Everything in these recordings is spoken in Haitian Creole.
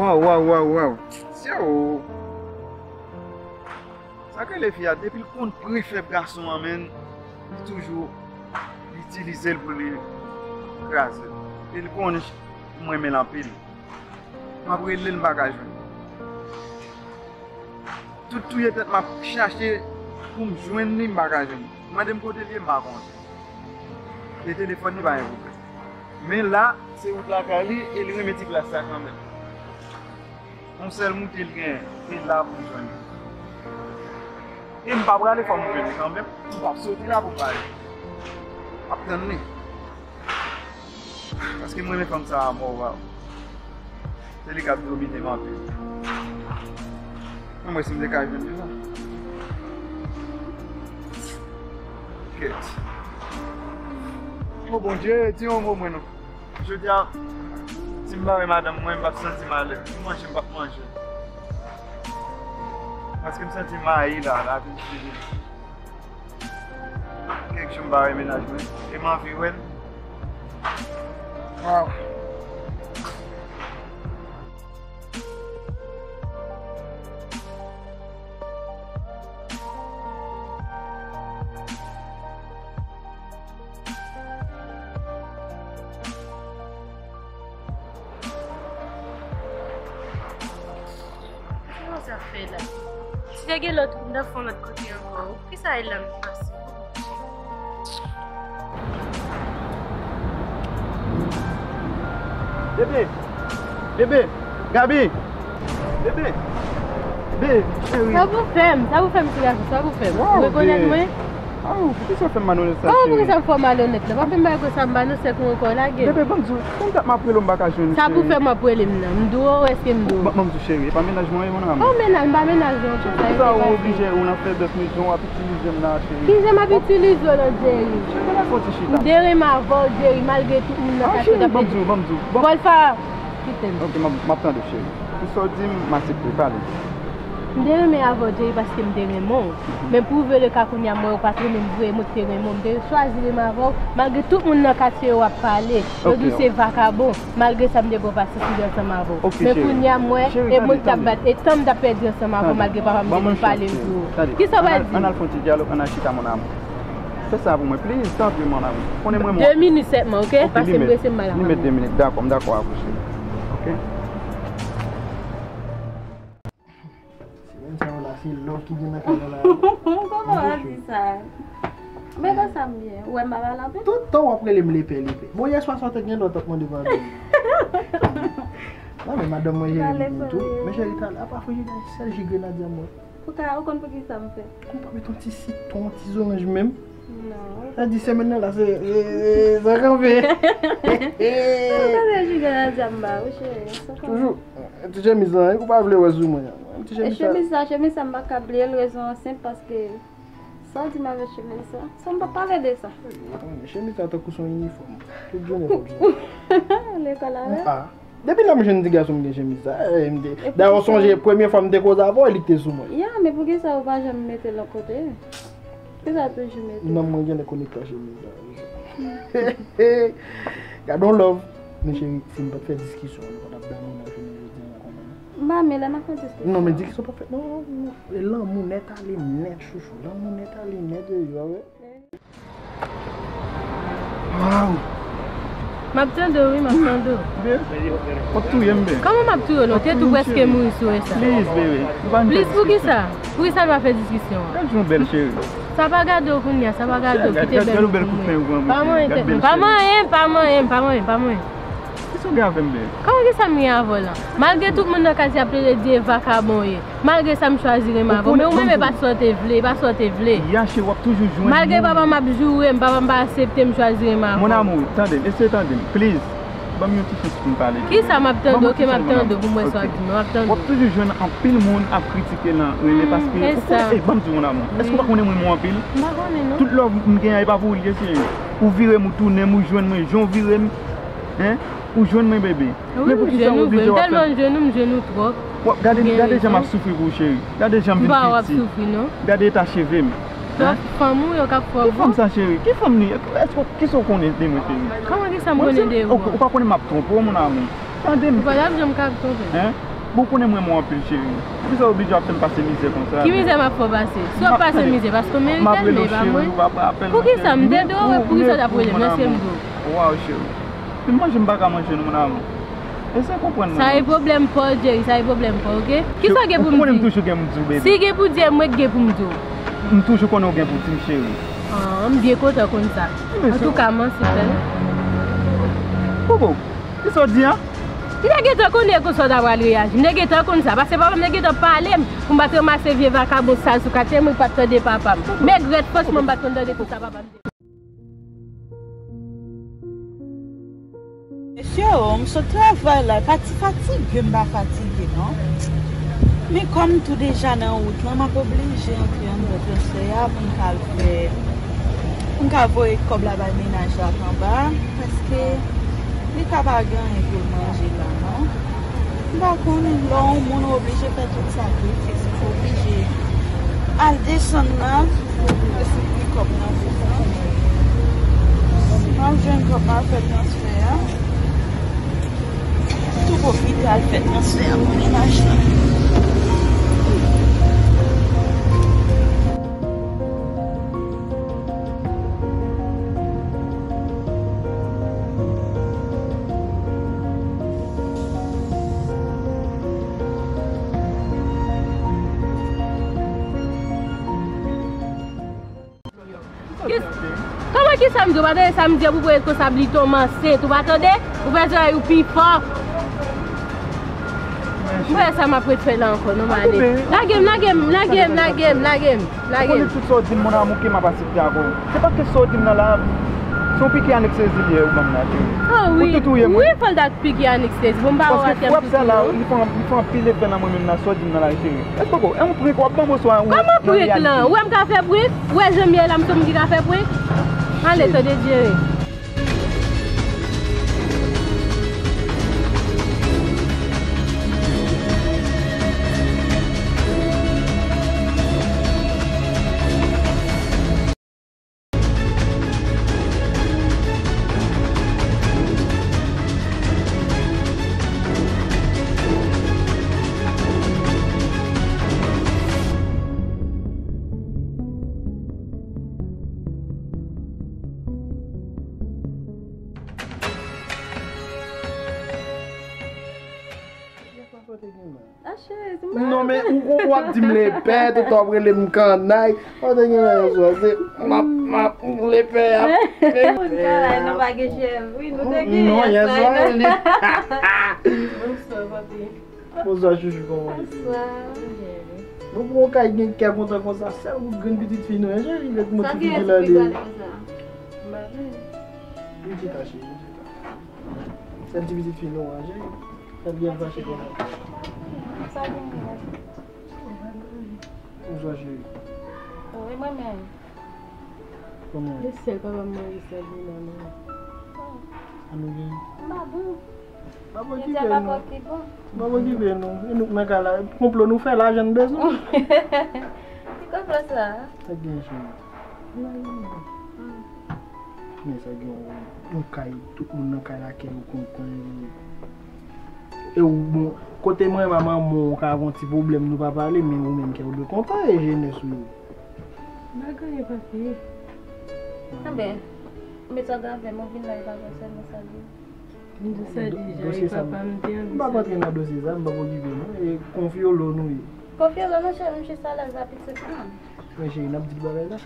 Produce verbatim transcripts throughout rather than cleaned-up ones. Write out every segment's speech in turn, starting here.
Waw, waw, waw, waw. Yo. Sa k rele fi a, depi l konn pwen fèb gason an, menn, li toujou li itilize l pou li kraze l. E li konnen m renmen l anpil. M ap rele l, m pa ka jwenn. Tout touye tèt m ap chache pou m jwenn li, m pa ka jwenn li. Mande m kote l ye, m pa konnen. E telefòn li pa gen pwoblèm. Men la, se wout lakay li e li renmen ti plas sa kanmenm. Yon sèl moute l genyen, e la pou m jwenn li. E m pa prale, fò m jwenn li kanmenm. M p ap soti la pou m pa ale. M ap tann li. Paske m renmen fanm sa a mò, waw. Se li k ap domine m anpil. Mwen, mwen, si m te ka jwenn li la. Kèt. O Bondye, di yon mo mwen non. Jodi a, si m bare madanm mwen, m p ap santi m alèz. Pou manje, m p ap manje. Paske m santi m mayi la, la vin fini. Kèk jou m pa wè mennaj mwen, e m anvi wè l. Waw. Kisa w ap fè la? Si te gen lòt, m t ap fè yon lòt kote ankò. Poukisa e la m pase? Bebe! Bebe! Gaby! Bebe! Bebe! Cheri! Sa pou fè m? Sa pou fè m, ti gason? Sa pou fè m? Ou rekonèt mwen? Aw, poukisa w fè m malonèt sa, cheri? Kòman poukisa m fè w malonèt la? Pa fè m bagay konsa, m pa nan sèk ou ankò, lage m. Bebe, ban m di w, konbyen tan m ap rele w m pa ka jwenn ou, cheri. Sa pou fè m ap rele m nan? M di w ou èske m di w? Ban, ban m di w, cheri, e pa mennaj mwen ye, mon amour. Kòman mennaj, m pa mennaj ou ankò, sa e te pase. Poukisa ou oblije ou nan fè bèf mezon w ap itilize m la, cheri? Kijan m ap itilize w la, Jerry? Cheri, ban m fè yon ti chita. M te renmen avè w, Jerry, malgre tout moun nan katye w t ap pedi. Cheri, ban m di w, ban m di w. Fò l fè. Kite m. Ok, m ap, m ap tande w, cheri. Pou sa w di m, m aksepte, pale. M te renmen avè w, Jerry, paske m te renmen w. Mhm. Men pou vre le ka kounye a, m wè w pa t renmen m vre, mwen te renmen w. M te chwazi renmen avè w, malgre tout moun nan katye yo ap pale. Yo di w se vakabon, malgre sa m te pran pasyans m te ansanm avè w. Ok, cheri. Men kounye a, m wè, e moun k t ap bat, e tan m t ap pèdi ansanm avè w, malgre papa m te vin pale m di w. Kisa w pral di? Ann al fè yon ti dyalòg, ann al chita, mon amour. Fè sa pou mwen, please, tanpri, mon amour. Konnen mwen, mwen. De minit sèlman, ok? Ok, paske m prese, m pral ak ou. Li mèt de minit, dakò, m dakò ak ou, cheri. Ok. Semèn sa yo la, se love ki gen nan kay la. Kòman w ap di sa? Men konsa m byen. Ou wè m pa pale anpil? Tout tan w ap rele m lepè, lepè. Bon, yè swa sa w te gen lè w t ap mande pardon. Non, men madanm mwen jere m byen tou. Men cheri, talè, apa frijidè, sèl ji grenadya m wè. Ou ka, ou konn poukisa m fè? Ou pa met yon ti sitwon, yon ti zoranj menm? Non. Sa di semèn nan la, se, se, se, sa kanpe. Ou konn ji grenadya m ba ou, cheri. Toujou. Ti chemiz lan, ou pa vle wè sou mwen an. Ti chemiz sa. Chemiz sa, chemiz sa, m pa ka bliye l, rezon an senp, paske sa w di m avèk chemiz sa, sa m p ap pale de sa. Chemiz sa tankou se yon inifòm. Tout jounen fòk jwenn. Lekòl avè? Ah. Depi lè m jwenn ti gason m gen chemiz sa, eh, m te, dayè w sonje premye fwa m te koze avè w, li k te sou mwen. Ya, men poukisa ou pa janm mete l yon kote? Poukisa w toujou mete l? Non, mwen genlè konekte ak chemiz sa. Gade yon love. Men cheri, si m pa t fè diskisyon, nou pa t ap bay moun nan jounen jodi a, konprann? M pa men lè n ap fè diskisyon. Non, men diskisyon pa fèt, non, non, non. E lanmou nèt ale nèt, chouchou. Lanmou nèt ale nèt, yo, yo, wè. Waw. M ap tande w, wi, m ap tande w. Be, w ap touye m, be. Kòman m ap touye w, non? Te tou prèske mouri sou e sa. Please, bebe. Please, poukisa? Poukisa n pa fè diskisyon an? Gad yon bèl cheri. Sa pa gade w kounye a, sa pa gade w, kite bèl ou pou mwen. Pa manyen tèt mwen, pa manyen, pa manyen, pa manyen, pa manyen. Kisa w gen avè m, bebe? Kòman, kisa m gen avè w la? Malgre tout moun nan katye ap plede di e vakabon w ye, malgre sa m chwazi renmen avè w, men ou menm e pa sa w te vle, e pa sa w te vle. Ya, cheri, w ap toujou jwenn moun. Malgre papa m ap joure m, papa m pa aksepte m chwazi renmen avè w. Mon amour, tande m, eseye tande m, please. Ban m yon ti chans pou m pale. Kisa m ap tande w, ok, m ap tande w pou m wè sa w ap di m, m ap tande w. W ap toujou jwenn anpil moun ap kritike nan rele paske ou konnen, ey, ban m di w, mon amour. Èske ou pa konnen m renmen w anpil? M pa konnen, non. Tout love m gen an, e pa pou ou l ye, cheri. Ou vire m, ou tounen m, ou jwenn mwen, jan w vire m, hein? Ou jwenn mwen, bebe. Wi, m jwenn ou vre. M tèlman jwenn ou, m jwenn ou twòp. Gade, gade jan m ap soufri pou ou, cheri. Gade jan m vin piti. M pa wè w ap soufri, non. Gade eta cheve m. Twòp fanm ou yo k ap fè w bon. Ki fanm sa, cheri? Ki fanm li? Èske, kisa w konnen de mwen, cheri? Kòman, kisa m konnen de ou? Ou pa konnen m ap twonpe w, mon amour. Tande m. Ou pa t ap janm ka twonpe m. Hein? Bon, ou konnen m renmen w anpil, cheri. Poukisa w oblije ap fè m pase mizè konsa? Ki mizè m ap fè w pase? Si w ap pase mizè, paske w merite l, men e pa mwen. Poukisa m te dwe w, poukisa w t ap rele m nan, se m dwe w. Waw, cheri. Menm manje m pa ka manje non, mon amour. Eseye konprann mwen. Sa e pwoblèm pa w, Jerry, sa e pwoblèm pa w, oke? Kisa w gen pou m di? Ou konnen m toujou gen pou m di w, baby. Si gen pou di, e mwen ki gen pou m di w. M toujou konnen w gen pou w di m, cheri. Ah, m byen kontan konn sa. Antouka, mèsi, bèl. Bobo, kisa w di a? M te gentan konnen konsa w ta pral reyaji. M te gentan konn sa. Paske papa m te gentan pale m pou m pa t ranmase vye vakabon sal sou katye m, m pa t tande papa m. Men grèt fòs mwen m pa t konn tande konsa papa m te. Mesye o, m sot travay la, pa ti fatige, m pa fatige non. Men kòm tou deja nan wout lan, m ap oblije antre anndan transfè a pou m ka al fè, pou m ka voye kòb la bay mennaj la k anba, paske li ka pa gen anyen pou l manje la non. M pa konnen, lè w yon moun ou oblije fè tout sakrifis, ou oblije al desann la, pou w vin jwenn kòb nan vit lan. M ap jwenn kòb, m ap fè transfè a. Tou pwofite al fè transfè a pou mennaj lan. Kòman ki sa m di w? Pa tande sa m di w pou w responsab li tonman sent, ou pa tande? Ou fè zòrèy ou pi fò. M pa wè sa m ap ret fè la ankò non, m ale. Lage m, lage m, lage m, lage m, lage m. Ou konnen tout sa w di m, mon amour, ke m ap aksepte avè w. Se pa kèk sa w di m nan la, se yon piki anestezi li ye ou ban m la, cheri. Ah wi. Ou te touye mwen. Wi, fò l ta piki anestezi. Bon, m pa wè atè m tou touye w. Paske frap sa la, li fè, li fè anpil efè nan mwen menm nan sa w di m nan la, cheri. Èske w, e yon prank w ap ban m oswa yon nan reyalite? Kòman prank lan? Ou wè m ka fè prank? Ou wè jan m ye la, m se yon moun ki ka fè prank? Ale, tande Jerry. Non, men ou, ou, w ap di m lepè, tout w ap rele m kannay. Ou te gen yon swa, se m ap, m ap, lepè ap. Moun kannay, nou pa gen chèv. Wi, nou te gen. Non, yès la, li. Bonswa, papi. Bonswa, chouchou, kòman w ye? Bonswa. Nou pou yon kay gen kè kontan konsa, sèl ou grenn pitit fi nou, en, cheri, lèt mwen ki figi l ale. M pa vle. Vin chita, cheri, vin chita. Sèl ti pitit fi nou an, cheri. Sa byen fache konsa. Sa gen la. Bonswa, cheri. Wi, mwen menm. Kòman? E sèl papa m manje sa gen la, non. Sa nou gen? M pa bon. Pa okipe nou. Pa okipe nou. E nou k nan kay la. Konplo nou fè lajan n bezwen. Ki konplo sa? Sa gen, cheri. Men sa gen yon, yon kay, tout moun nan kay la kè yo kontan. E ou, bon, kote mwen, manman, ou ka gen yon ti pwoblèm, nou pa pale, men ou menm kè ou dwe kontan, e jenès ou ye. Bagay e papi. Anben, met sa gavè m, ou vin la, e pa vre sèlman sa li. M di sa deja, e papa m te anvi sa. M p ap antre nan dosye sa, m p ap okipe nou. E konfyolo nou ye. Konfyolo nou, cheri, m jis alèz la pitit mwen. Men cheri, n ap di bagay la.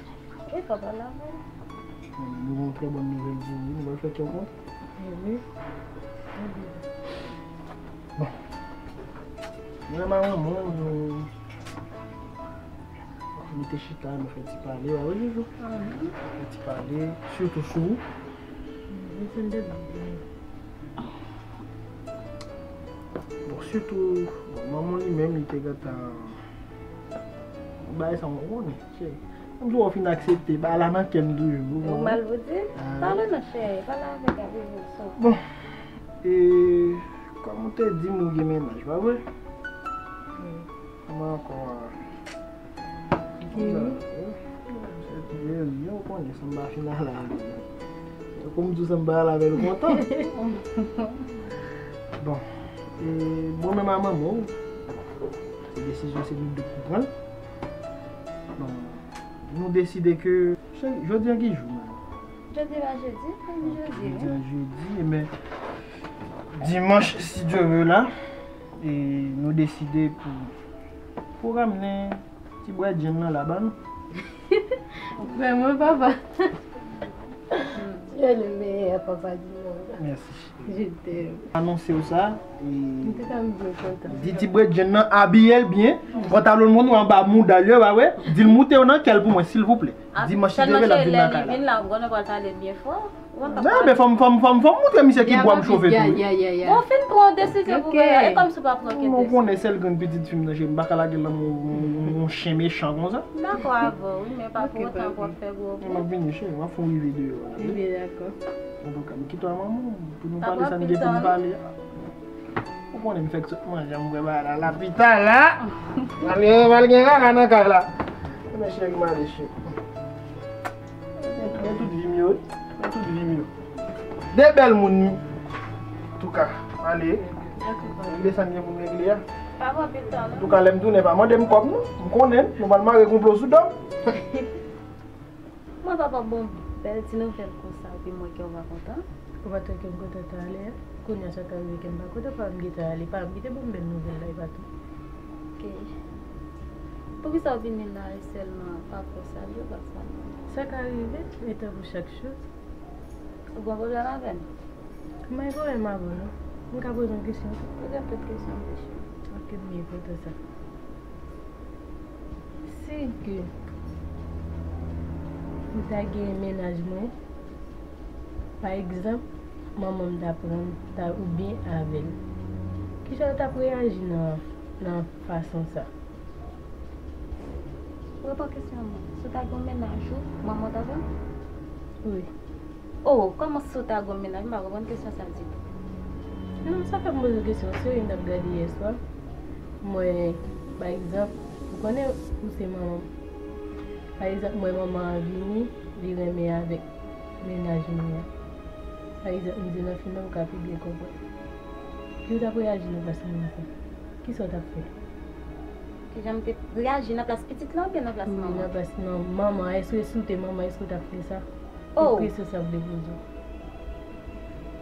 Wi, papa la vre. Nou gen yon trè bòn nouvèl pou ou, wi, nou pral fè kè w kontan. Wi. Bon. Mwen renmen yon moun, nou, nou te chita, nou fè ti pale, pa vre, Joujou? Fè ti pale, sitou sou ou. Bon, sitou, bon, manman li menm, li te gentan, bagay sa, ou konnen, cheri. Menm si w fin aksepte, bagay la nan kè m toujou, ou konprann? Ou mal pou di? Pale non, cheri, pale avèk Gabriel sou. Bon, e, kòm ou te di m ou gen mennaj, pa vre? Kòman ankò a? Jerry. Jerry, ou konnen, sanba final la. Kòm di w sanba la, avè l kontan. Bon. E, mwen menm a manman w, se desizyon se nou de pou pran l. Bon, nou deside ke, cheri, jodi a ki jou, menm? Jodi pa jedi, jodi, wi. Jodi a jedi, enben, dimanch, si Dye vle, la, e nou deside pou, pou ramnen ti brèdjenn nan la ba nou. Vrèman, papa. Tu es le meilleur papa du monde. Mèsi. Je t'aime. Anonse w sa, e m te ka m byen kontan. Di ti brèdjenn nan abiye l byen, pantalon l moun anba mouda l yo, ba wè, di l moute yo nan kè l pou mwen, silvouplè. Dimanch, si Dye vle, l ap vin lakay la. Vin la, ou konnen pral pale l byen fò. Non, men fò m, fò m, fò m, fò m montre misye ki bwa m chofe tou, wi. Bon, fin pran yon desizyon pou bagay la. E kòmsi w pa pran okenn desizyon. Mwen konnen sèl grenn pitit fi m nan, je m pa ka lage l nan men yon, yon, yon chen mechan konsa. M dakò avè w, wi, men pa pou otan pou w ap fè gwo vwa. M ap vini, cheri, m ap fè yon rive deyò a, wi. Ebyen, dakò. Antouka, m kite w a manman w pou nou pale sa n gen pou n pale a. Ou konnen m fèk sot manje, m bwè bagay la, lapital la. Pral gen, pral gen kaka nan kay la. Ebyen, cheri, m ale, cheri. Men, men tout vi m yo, wi. Men tout vi m yo. De bèl moun, wi. Antouka, ale. Regle sa n gen pou n regle a. Pa pran anpil tan, non. Antouka, lè m tounen, pa mande m kòb, non. M konnen, nou pral mare konplo sou do m. Mwen, papa, bon, bèl ti nouvèl konsa, epi mwen kè w pa kontan. Ou pa t wè ke m kontan t ale a? Kounye a sa ka rive ke m pa kontan, pa m gentan ale, pa m ki te ban m bèl nouvèl la, e pa tou. Ok. Poukisa w vini la e sèlman pa fè salye, pa salye? Sa ka rive, men tankou chak jou. Ou gen pwoblèm avè m? M pa gen pwoblèm avè w, non. M ka poze yon kesyon? Poze m tout kesyon, kesyon. Ok, m byen kontan sa. Si ke m ta gen mennaj mwen, pa egzanp, manman m ta pran m, ta, oubyen avè l, kijan w t ap reyaji nan, nan fason sa? Reponn kesyon an mwen. Si w ta gen yon mennaj ou, manman w ta pran? Wi. Oh, kòman si w ta gen yon mennaj? M pa konprann kesyon sa ditou. Non, sa fè m poze kesyon. Seri m t ap gade yèswa. M wè, pa egzanp, ou konnen ou se manman m. Pa egzanp, m wè manman an vini, li renmen avèk mennaj mwen an. Pa egzanp, m di nan fim nan, ou ka pi byen konprann. Ki w t ap reyaji nan plas manman sa? Kisa w t ap fè? Kijan m te reyaji nan plas pitit la oubyen nan plas manman? Nan plas, nan manman, èske si w te manman, èske w t ap fè sa? Oh! Ki kesyon sa vle poze w?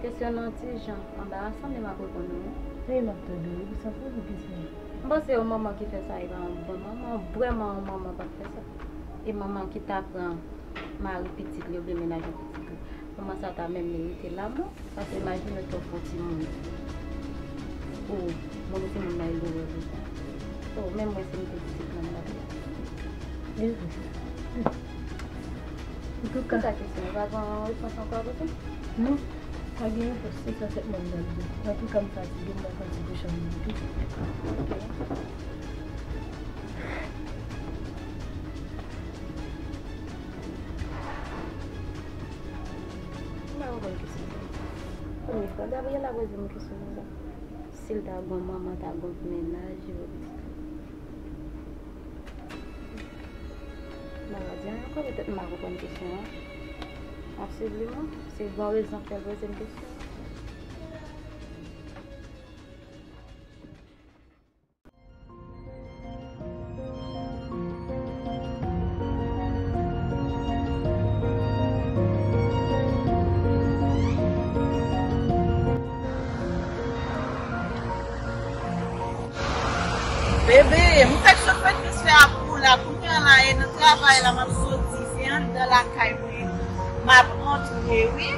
Kesyon nan ti jan anbarasan, men m ap reponn ou, wi. Wi, m ap tande w, wi, sa poze kesyon an. M panse yon manman ki fè sa, e pa yon bon manman, vrèman yon manman p ap fè sa. E manman ki ta pran mari pitit li oubyen mennaj pitit li. Manman sa ta menm merite lanmò, paske imajine w te fè yon timoun. Ou, moun timoun nan e lou wè konsa. So, menm mwen si m te pitit mwen la. Antouka. Poze kesyon, ou pa gen repons ankò a poze? Non, pa gen repons, se sa sèlman m t ap di. Antouka, m fatige, m nan fè ti kouche m tou. Ok. M pa konprann kesyon sa. Premye fwa Gabriel ap poze m kesyon konsa. Si l ta gon manman, ta gon mennaj, yo. M pa ka di anyen ankò, petèt m pa konprann kesyon an. M ap swiv li, mwen. Se gon rezon k fè l poze m kesyon an. Bebe, m fèk sot met mesye a pou la, kounye a la, e nan travay la, m ap soti, se anndan lakay mwen, m ap antre, wi.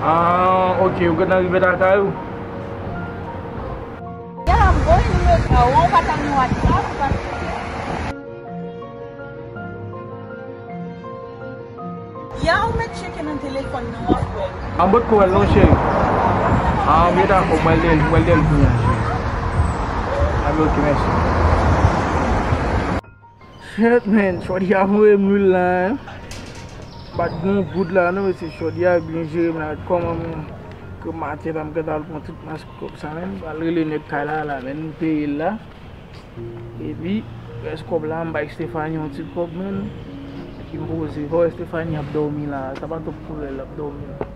Ah, ok, ou gentan rive lakay ou? Ya, m voye nimewo pa w, ou pa t al nan WhatsApp, ou pa t. Ya, ou mèt tcheke nan telefòn nan, w ap wè l. An, m potko wè l non, cheri. An, byen dakò, m wè l, m wè l kounye a, cheri. Anben, ok, mèsi. Shit, man, shorty ap voye m lwil la, hein. M pa t gen goud la, non, mesye, shorty a byen jere m la, kòman, man, ke maten la, m gentan al pran tout mas kòb sa, man. M al rele nèg kay la, la, man, m peye l la. Epi, rès kòb la, m bay Stephanie yon ti kòb, man. Epi m poze, fò Stephanie ap dòmi la, sa pa twòp koulè, l ap dòmi la.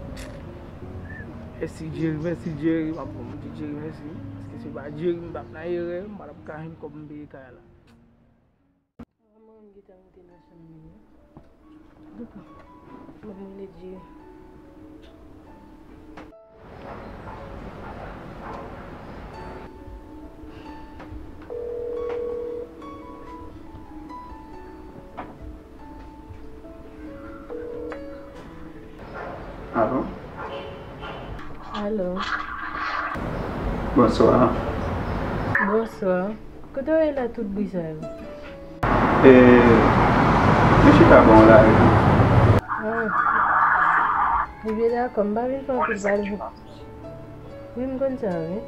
Mèsi Jerry, mèsi Jerry, m ap bon, m di Jerry mèsi. Paske si se pa Jerry, m t ap nan erè, m pa t ap ka jwenn kòb m peye kay la. Manman m gentan moute nan chanm li wi. Douko. Mwen mwen le Dye. Alo? Alo? Bonswa. Bonswa. Kote w ye la tout bri sa yo? E, mwen chita bò yon lari. Ah. Ebyen dakò, m pa vin fè anpil pale. Wi, m konn sa, wi.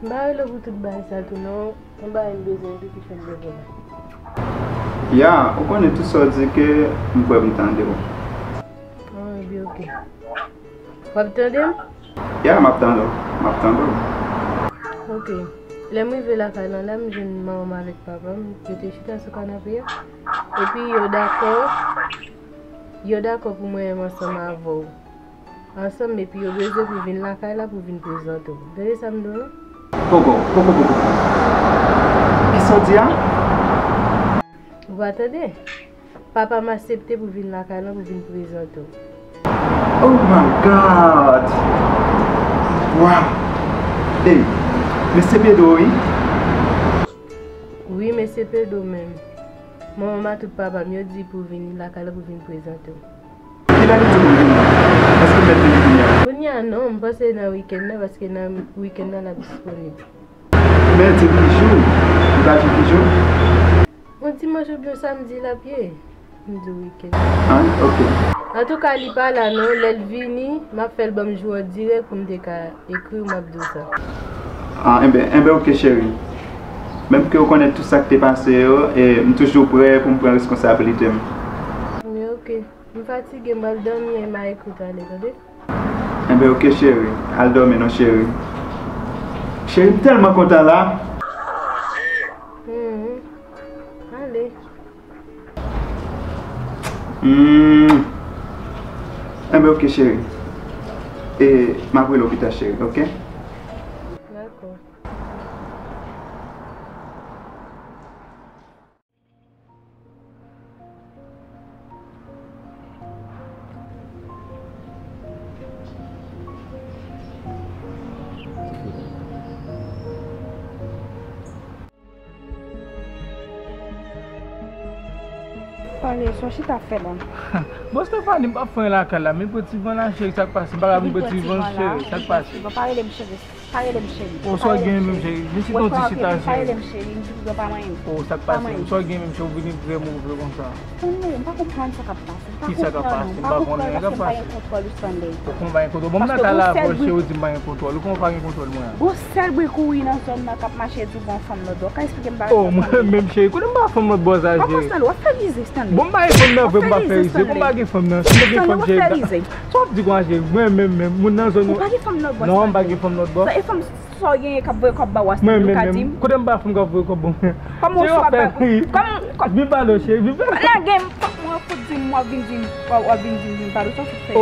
M pa rele w pou tout bagay sa tou non. Yon bagay m bezwen tou ki fè m leve la. Ya, ou konnen tout sa w di ke m kwè m tande w. Ah, ebyen, oke. W ap tande m? Ya, m ap tande w. M ap tande w. Oke. Lè m rive lakay lan la, m jwenn manman m avèk papa m, yo te chita sou kanape a. Epi yo dakò, yo dakò pou mwen menm ansanm avè w. Ansanm, epi yo bezwen pou vin lakay la pou vin prezante w. Tande sa m di w lan? Poko, poko, poko. Kisa w di a? Ou pa tande? Papa m aksepte pou vin lakay lan pou vin prezante w. Oh my God! Wow! Ey, mesye Pedro wi. Wi, mesye Pedro menm. Manman m ak tout papa m yo di pou vin lakay la pou vin prezante w. Kilè li di pou vini? Èske mèt vini kounye a? Kounye a non, m panse nan wikenn nan, paske nan wikenn nan l ap disponib. Mèt se ki jou? Li pa di ki jou? Yon dimanch oubyen samdi l ap ye. M di wikenn. Ah, oke. Antouka, li pa la non, lè l vini, m ap fè l ban m jou an dirèk pou m te ka ekri w, m ap di w sa. Ah, enben, enben, oke, cheri. Menm ke w konnen tout sa k te pase yo, e m toujou prè pou m pran reskonsablite m. Wi, oke. M fatige, m pral dòmi, e m a ekri w talè, tande? Enben, oke, cheri. Al dòmi non, cheri. Cheri, m tèlman kontan la. Mhm. Ale. Hmm. Enben, oke, cheri. E m ap rele w pita, cheri, oke? Dakò. Pale, sa w chita ap fè la? Bon, Stephanie, m p ap fè anyen lakay la, men pran ti van la, cheri, sa k pase? M pa ka vin pran ti van, cheri, sa k pase? Pa rele m cheri. Pa rele m cheri. O, sa w gen menm, cheri? Vin chita yon ti chita, cheri. Pa rele m cheri, m di pou pa manyen m. O, sa k pase? Sa w gen menm, cheri, ou vini vrè move konsa. Stanley, m pa konprann sa k ap pase. Ki sa k ap pase? M pa konprann paske m pa gen kontwòl ou, Stanley. Ou konn pa gen kontwòl. Bon, m nan kay la avè w, cheri, ou di m pa gen kontwòl. Ou konn pa gen kontwòl mwen an. Gon sèl bri kouri nan zòn nan k ap mache di w gon fanm lòt bò. Ka eksplike m bagay sa, Stanley? O, mwen menm, cheri, konnen m pa fanm lòt bò sa, cheri. Kòman, Stanley? W ap fè rize, Stanley. Bon, m pa gen fanm lòt bò, m pa fè rize. Pou m pa gen fanm nan, si m te gen fanm, cheri. Sa w ap di konsa, cheri? Mwen menm, menm, moun nan zòn yo. Ou pa gen fanm lòt bò, Stanley? Non, m pa gen fanm lòt bò. Sa e fanm sa w genyen k ap voye kòb ba w a, Stanley, ou ka di m? Kote m ba fanm k ap voye kòb ban mwen? Kòman w sou ap ba, kòman, kòman? Vin pale, cheri, vin pale. Lage m, fòk mwen fout di m, w ap vin di m, w ap, w ap vin di m, vin pale, sa w fout fè? O.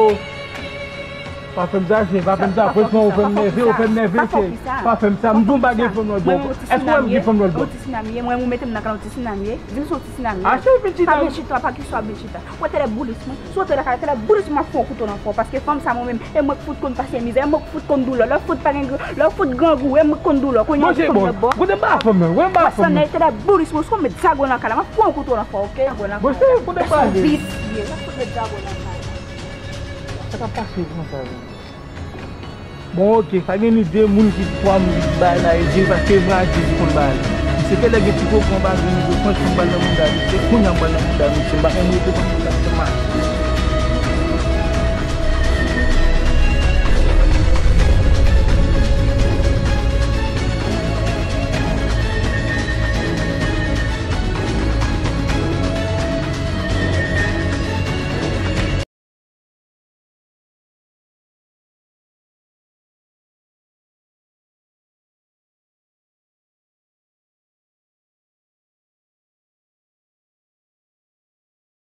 Pa fè m sa, cheri, pa fè m sa. Franchman, ou fè m nève, ou fè m nève, cheri. Pa fè m sa, m di w m pa gen fanm lòt bò. Èske w wè m gen fanm lòt bò? Yon ti sinam ye, mwen, ou mete m nan kay yon ti sinam ye. Di m si w ti sinam ye. A, cheri, vin chita. Pa vin chita, pa kesyon ap vin chita. Ou wè tèlè boulis mwen. Si w te lakay, tèlè boulis mwen ap fè yon kouto nan front, paske fanm sa mwen menm, e mwen k fout konn pase mizè, e mwen k fout konn doulè. Lè w fout pa gen, lè w fout grangou, e mwen k konn doulè. Kounye a ou gen fanm lòt bò. Kote m pa fanm nan? Wè m pa fanm nan. Tèlè boulis mwen, si w met zago nan kay la, m ap fè yon kouto nan front, oke? Bon, cheri, kote m pale? Visye, m ap fout met zago nan kay la. Sa k ap pase konsa la? Bon, oke, pa gen ni de moun ki, twa moun ki bay la, e di paske m a di li konn bay la. Misye te lè gen ti koken, pa gen ni de pwen ki m pral nan mouda misye, kounye a m pral nan mouda misye, m pa konn rete konn.